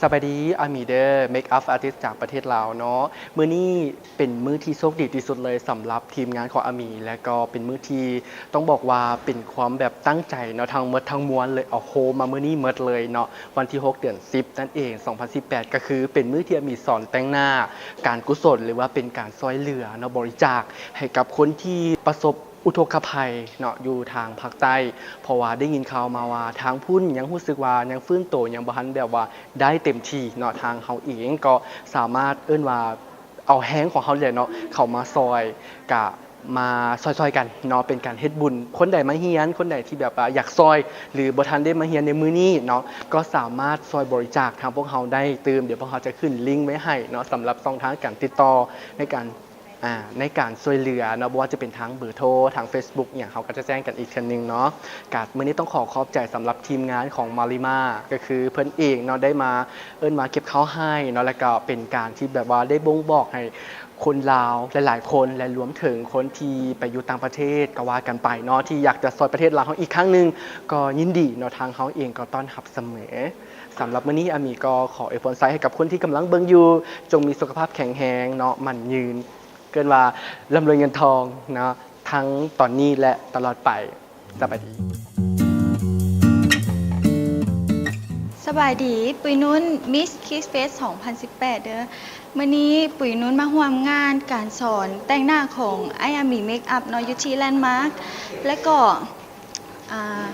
ສະບາຍດີ ອາມີເດີ ເມກອັບອາຕິສຈາກປະເທດລາວເນາະ. ມື້ນີ້ເປັນມື້ທີ່ໂຊກດີທີ່ສຸດເລີຍສຳລັບທີມງານຂອງອາມີ ແລະກໍເປັນມື້ທີ່ຕ້ອງບອກວ່າເປັນຄວາມແບບຕັ້ງໃຈເນາະ ທັງໝົດທັງມວນເລີຍ ເອົາໂຮມມາມື້ນີ້ໝົດເລີຍເນາະ. ວັນທີຫົກ ເດືອນສິບນັ້ນເອງ ສອງພັນສິບແປດ ກໍຄືເປັນມື້ທີ່ອາມີສອນແຕ່ງໜ້າການກຸສົນ ຫຼືວ່າເປັນການຊ່ວຍເຫຼືອເນາະ ບໍລິຈາກໃຫ້ກັບຄົນທີ່ປະສົບ ອຸທົກກະໄພເນາະ ຢູ່ທາງພາກໃຕ້ ເພາະວ່າໄດ້ຍິນຂ່າວມາວ່າທາງພຸ້ນຍັງຮູ້ສຶກວ່າຍັງຟື້ນໂຕ ຍັງບໍ່ທັນແບບວ່າໄດ້ເຕັມທີ່ເນາະ. ທາງເຮົາເອງກໍສາມາດເອີ້ນວ່າເອົາແຮງຂອງເຮົາແຫຼະເນາະ ເຂົ້າມາຊ່ອຍ ກະມາຊ່ອຍໆກັນເນາະ ເປັນການເຮັດບຸນ. ຄົນໃດມາຮຽນ ຄົນໃດທີ່ແບບວ່າຢາກຊ່ອຍ ຫຼືບໍ່ທັນໄດ້ມາຮຽນໃນມື້ນີ້ເນາະ ກໍສາມາດຊ່ອຍບໍລິຈາກທາງພວກເຮົາໄດ້ຕື່ມ. ດຽວພວກເຮົາຈະຂຶ້ນລິ້ງໄວ້ໃຫ້ເນາະ ສຳລັບຊ່ອງທາງການຕິດຕໍ່ໃນການ ອ່າ ໃນການຊ່ວຍເຫຼືອເນາະ ບໍ່ວ່າຈະເປັນທາງເບີໂທ ທາງເຟສບຸກ ອີ່ຫຍັງ ເຮົາກໍຈະແຈ້ງກັນອີກເທື່ອໜຶ່ງເນາະ. ກະມື້ນີ້ຕ້ອງຂໍຂອບໃຈສຳລັບທີມງານຂອງມາລິມາ ກໍຄືເພິ່ນເອງເນາະ ໄດ້ມາ ເອີ້ນມາເກັບເຂົ້າໃຫ້ເນາະ ແລ້ວກໍເປັນການທີ່ແບບວ່າໄດ້ບົ່ງບອກໃຫ້ຄົນລາວຫຼາຍໆຄົນ ແລະລວມເຖິງຄົນທີ່ໄປຢູ່ຕ່າງປະເທດກໍວ່າກັນໄປເນາະ ທີ່ຢາກຈະຊ່ອຍປະເທດລາວເຮົາອີກຄັ້ງໜຶ່ງ ກໍຍິນດີເນາະ ທາງເຮົາເອງກໍຕ້ອນຮັບສະເໝີ. ສຳລັບມື້ນີ້ອາມີກໍຂໍອວຍພອນໄຊໃຫ້ກັບຄົນທີ່ກຳລັງເບິ່ງຢູ່ ຈົ່ງມີສຸຂະພາບແຂງແຮງເນາະ ໝັ້ນຍືນ ເອີ້ນວ່າລ່ຳລວຍເງິນທອງເນາະ ທັງຕອນນີ້ ແລະ ຕະຫຼອດໄປ. ສະບາຍດີ. ສະບາຍດີ ປຸ້ຍນຸ້ນ ມິສຄິດເຟສ ສອງພັນສິບແປດ ເດີ. ມື້ນີ້ປຸ້ຍນຸ້ນມາຮ່ວມງານການສອນແຕ່ງໜ້າຂອງອ້າຍອາມີເມກອັບເນາະ ຢູ່ທີ່ແລນມາກ ແລະກໍ ອ່າ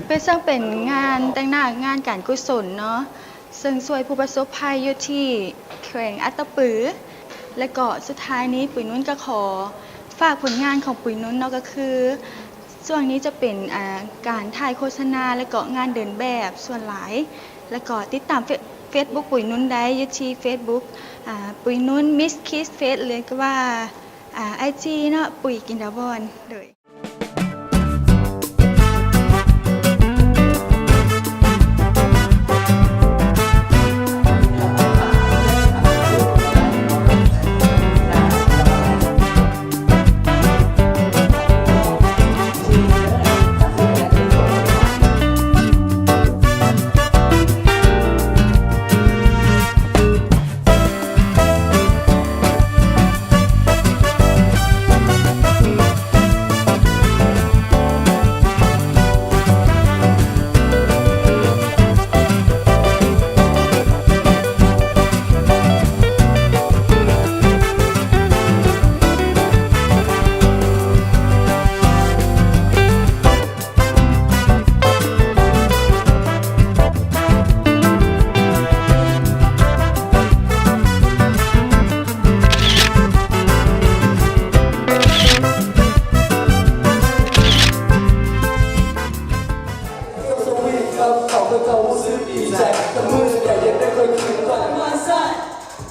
ເປັນ ເຊິ່ງເປັນງານແຕ່ງໜ້າ ງານການກຸສົນເນາະ ເຊິ່ງຊ່ວຍຜູ້ປະສົບໄພຢູ່ທີ່ແຂວງອັດຕະປື. ແລະກໍສຸດທ້າຍນີ້ ປຸ້ຍນຸ້ນກໍຂໍຝາກຜົນງານຂອງປຸ້ຍນຸ້ນເນາະ ກໍຄືຊ່ວງນີ້ຈະເປັນ ອ່າ ການຖ່າຍໂຄສະນາ ແລະກໍງານເດີນແບບສ່ວນຫຼາຍ. ແລະກໍຕິດຕາມເຟສ ເຟສບຸກປຸ້ຍນຸ້ນໄດ້ຢູ່ທີ່ເຟສບຸກ ອ່າ ປຸ້ຍນຸ້ນ ມິສຄິດເຟສ ຫຼືວ່າ ອ່າ ໄອຈີເນາະ ປຸ້ຍ ກິນດາວອນ ໂດຍ.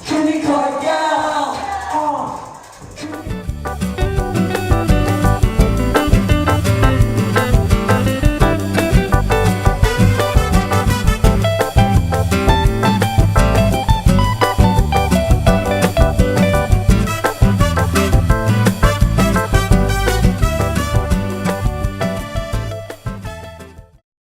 ຄືນີ້ຂໍອະນຸຍາດ